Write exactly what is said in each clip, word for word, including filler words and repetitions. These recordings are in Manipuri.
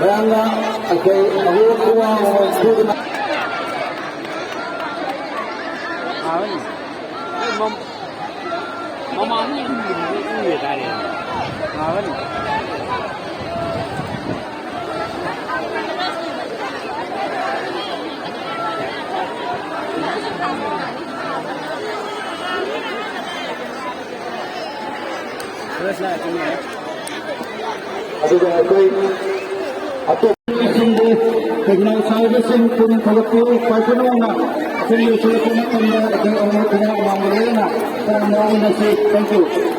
ꯃꯌꯥꯝꯅ ꯑꯩꯈꯣꯏ ꯑꯍꯨꯝ ꯄꯨꯡ ꯄꯨꯗꯨꯅ ꯃꯃꯥꯡꯒꯤ ꯎꯏꯌꯦ ꯇꯥꯔꯦ꯫ ꯃꯥꯒꯅꯤ꯫ ꯑꯗꯨꯒ ꯑꯩꯈꯣꯏ ꯑꯇꯣꯞꯄꯁꯤꯡꯕꯨ ꯈꯧꯅꯥꯎ ꯁꯥꯏꯕꯁꯤꯡ ꯄꯨꯛꯅꯤꯡ ꯊꯧꯒꯠꯄꯤꯌꯨ꯫ ꯈ꯭ꯋꯥꯏ ꯈꯨꯅꯧꯅ ꯑꯁꯦꯝꯕ꯭ꯂꯤ ꯂꯣꯏꯁꯤꯜꯂꯛꯄ ꯃꯇꯝꯗ ꯑꯩꯈꯣꯏ ꯑꯃꯨꯛ ꯈꯨꯅꯥꯎ ꯑꯃꯥꯡꯕ ꯂꯣꯏꯅꯅ ꯇꯔꯥꯝꯅ ꯑꯣꯛꯃꯤꯟꯅꯁꯤ꯫ Thank you꯫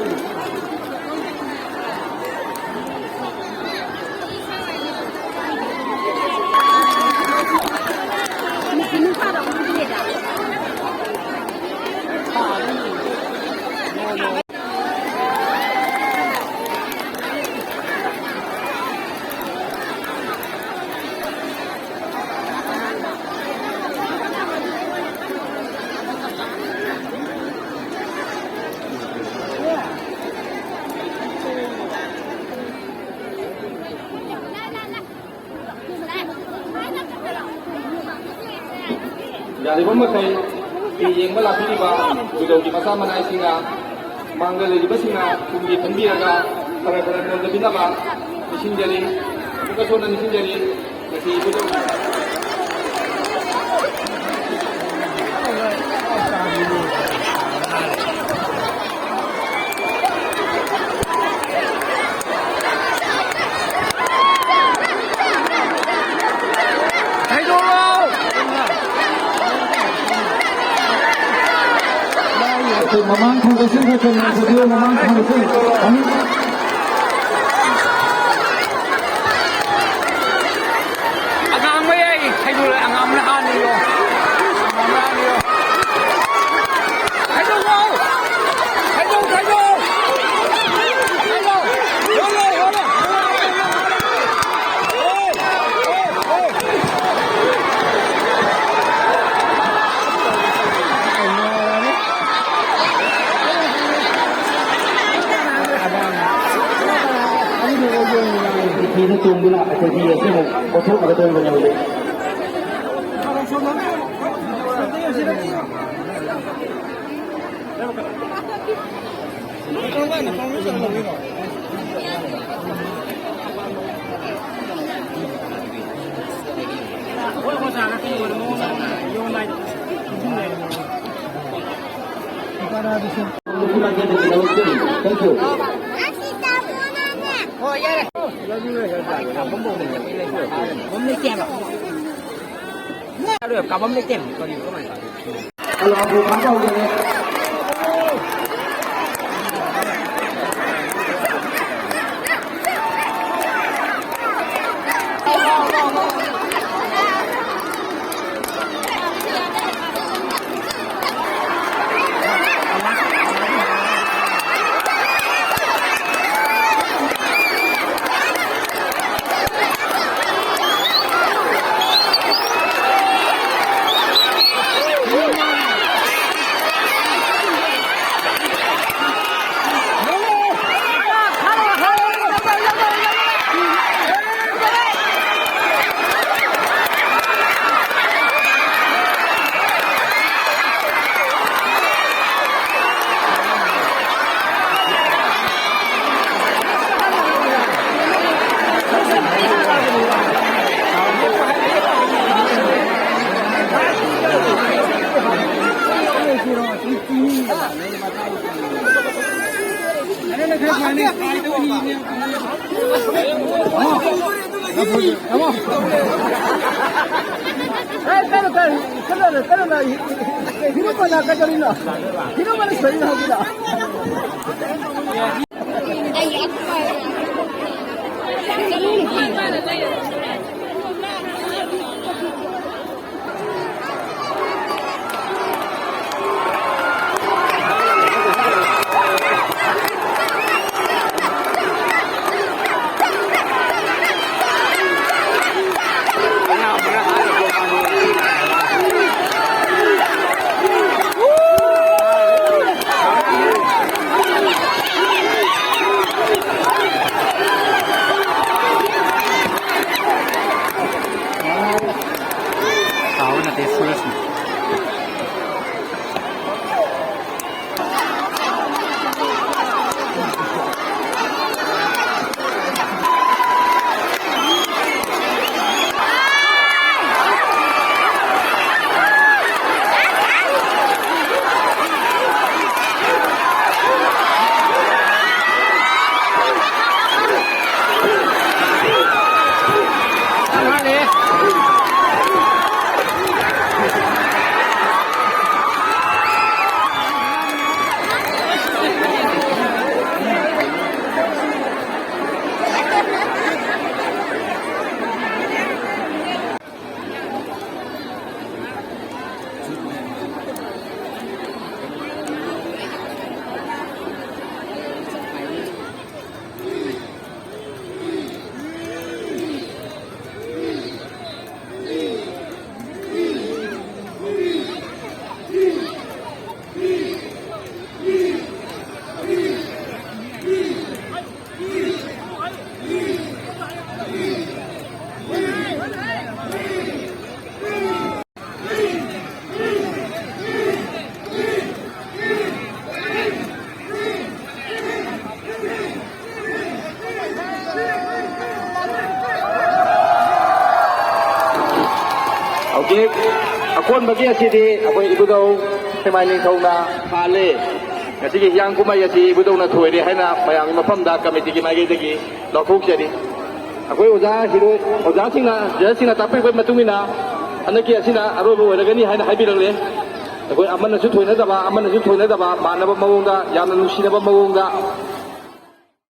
ꯌꯥꯔꯤꯕ ꯃꯈꯩ ꯐꯤ ꯌꯦꯡꯕ ꯂꯥꯛꯄꯤꯔꯤꯕ ꯏꯕꯨꯙꯧꯒꯤ ꯃꯆꯥ ꯃꯅꯥꯏꯁꯤꯡꯅ, ꯃꯥꯡꯗ ꯂꯩꯔꯤꯕꯁꯤꯡꯅ ꯇꯨꯡꯒꯤ ꯈꯟꯕꯤꯔꯒ ꯈꯔ ꯈꯔ ꯅꯣꯟꯗꯕꯤꯅꯕ ꯅꯤꯡꯁꯤꯡꯖꯔꯤ꯫ ꯑꯃꯨꯛꯀꯁꯨ ꯍꯟꯅ ꯅꯤꯡꯁꯤꯡꯖꯔꯤ, ꯉꯁꯤ ꯏꯕꯨꯙꯧꯒꯤ ꯑꯩꯈꯣꯏ ꯃꯃꯥꯡ ꯊꯪꯕꯁꯤꯡ ꯈꯔ ꯈꯔ ꯉꯥꯏꯖꯕꯤꯌꯨ, ꯃꯃꯥꯡ ꯊꯪꯕꯁꯤꯡ꯫ ꯑꯃꯨꯛ ꯑꯉꯥꯡ ꯃꯌꯥꯏ ꯈꯥꯏꯗꯣꯛꯂꯦ, ꯑꯉꯥꯡꯅ ꯍꯥꯟꯅꯤꯌꯣ, ꯑꯉꯥꯡꯅ ꯍꯥꯟꯅꯤꯌꯣ꯫ ꯈꯥꯏꯗꯣꯛꯑꯣ! ꯈꯥꯏꯗꯣꯛ, ꯈꯥꯏꯗꯣꯛ! ꯈꯥꯏꯗꯣꯛ! ꯌꯣꯜꯂꯣ, ꯌꯣꯜꯂꯣ! ꯇꯣꯡꯗꯨꯅ ꯑꯩꯈꯣꯏ ꯍꯤ ꯑꯁꯤ ꯑꯃꯨꯛ ꯑꯣꯟꯊꯣꯛꯅꯒꯗꯧꯔꯤꯕꯅꯤ ꯍꯧꯖꯤꯛ꯫ Thank you. ꯀꯥꯐꯝ ꯂꯩꯇꯦꯕ꯫ ꯀꯥꯐꯝ ꯂꯩꯇꯦꯕ꯫ ꯀꯔꯤꯅꯣ ꯀꯃꯥꯏꯅ ꯇꯧꯗꯣꯏꯅꯣ? ꯍꯧꯖꯤꯛ ꯑꯀꯣꯟꯕꯒꯤ ꯑꯁꯤꯗꯤ ꯑꯩꯈꯣꯏ ꯏꯕꯨꯙꯧ ꯁꯦꯛꯃꯥꯏ ꯅꯤꯡꯊꯧꯅ ꯍꯥꯜꯂꯦ꯫ ꯉꯁꯤꯒꯤ ꯍꯤꯌꯥꯡ ꯀꯨꯝꯍꯩ ꯑꯁꯤ ꯏꯕꯨꯙꯧꯅ ꯊꯣꯏꯔꯦ ꯍꯥꯏꯅ ꯃꯌꯥꯝꯒꯤ ꯃꯐꯝꯗ ꯀꯃꯤꯇꯤꯒꯤ ꯃꯥꯏꯀꯩꯗꯒꯤ ꯂꯧꯊꯣꯛꯆꯔꯤ꯫ ꯑꯩꯈꯣꯏ ꯑꯣꯖꯥ ꯍꯤꯔꯣꯏ, ꯑꯣꯖꯥꯁꯤꯡꯅ, ꯖꯖꯁꯤꯡꯅ ꯇꯥꯛꯄꯤꯔꯛꯄꯒꯤ ꯃꯇꯨꯡ ꯏꯟꯅ ꯍꯟꯗꯛꯀꯤ ꯑꯁꯤꯅ ꯑꯔꯣꯏꯕ ꯑꯣꯏꯔꯒꯅꯤ ꯍꯥꯏꯅ ꯍꯥꯏꯕꯤꯔꯛꯂꯦ꯫ ꯑꯩꯈꯣꯏ ꯑꯃꯅꯁꯨ ꯊꯣꯏꯅꯗꯕ, ꯑꯃꯅꯁꯨ ꯊꯣꯏꯅꯗꯕ, ꯃꯥꯟꯅꯕ ꯃꯑꯣꯡꯗ, ꯌꯥꯝꯅ ꯅꯨꯡꯁꯤꯅꯕ ꯃꯑꯣꯡꯗ